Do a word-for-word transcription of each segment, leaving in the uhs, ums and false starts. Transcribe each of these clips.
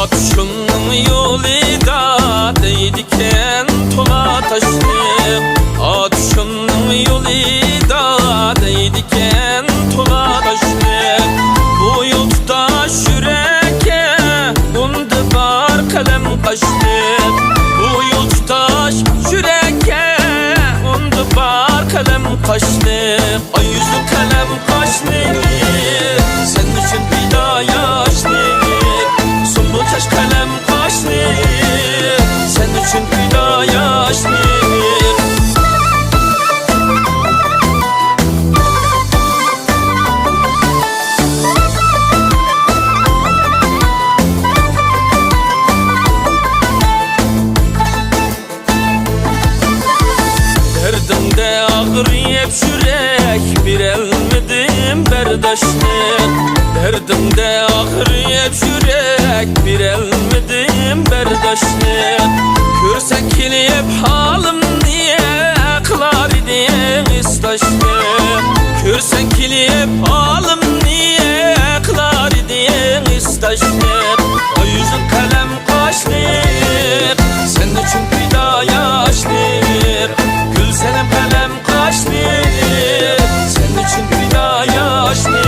ئاتۇشۇمنىڭ يولىدا دەيدىكەن تولا تاشلىق، ئاتۇشۇمنىڭ يولىدا دەيدىكەن تولا تاشلىق. بۇ يول تۇتاش يۈرەككە ئۇندى بار قەلەم قاشلىق، بۇ يول تۇتاش يۈرەككە ئۇندى بار قەلەم قاشلىق. ئاي يۈزلۈك قەلەم قاشلىق، سەن ئۈچۈن پىدا ياشلىق. سۇمبۇل چاچ قەلەم قاشلىق، سەن ئۈچۈن پىدا ياشلىق. دەردىڭدە ئاغرىپ يۈرەك، بېرەلمىدىم بەرداشلىق. دەردىڭدە ئاغرىپ يۈرەك، بېرەلمىدىم بەرداشلىق. كۆرسەڭ كېلىپ ھالىمنى، قىلار ئىدىڭ ھېسداشلىق. كۆرسەڭ كېلىپ ھالىمنى، قىلار ئىدىڭ ھېسداشلىق. ئاي يۈزلۈك قەلەم قاشلىق، سەن ئۈچۈن پىدا ياشلىق. گۈل سەنەم قەلەم قاشلىق، سەن ئۈچۈن پىدا ياشلىق.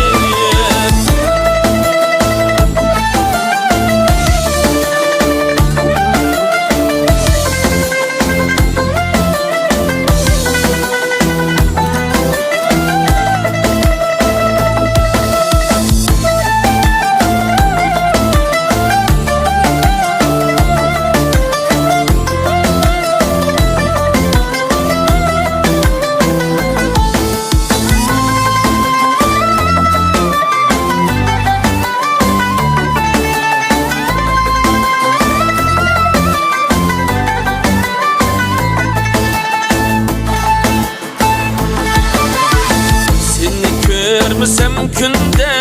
سېنى كۆرمىسەم كۈندە،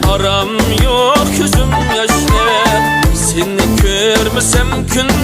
ئارام يوق كۆزۈم ياشلىق. سېنى كۆرمىسەم كۈندە،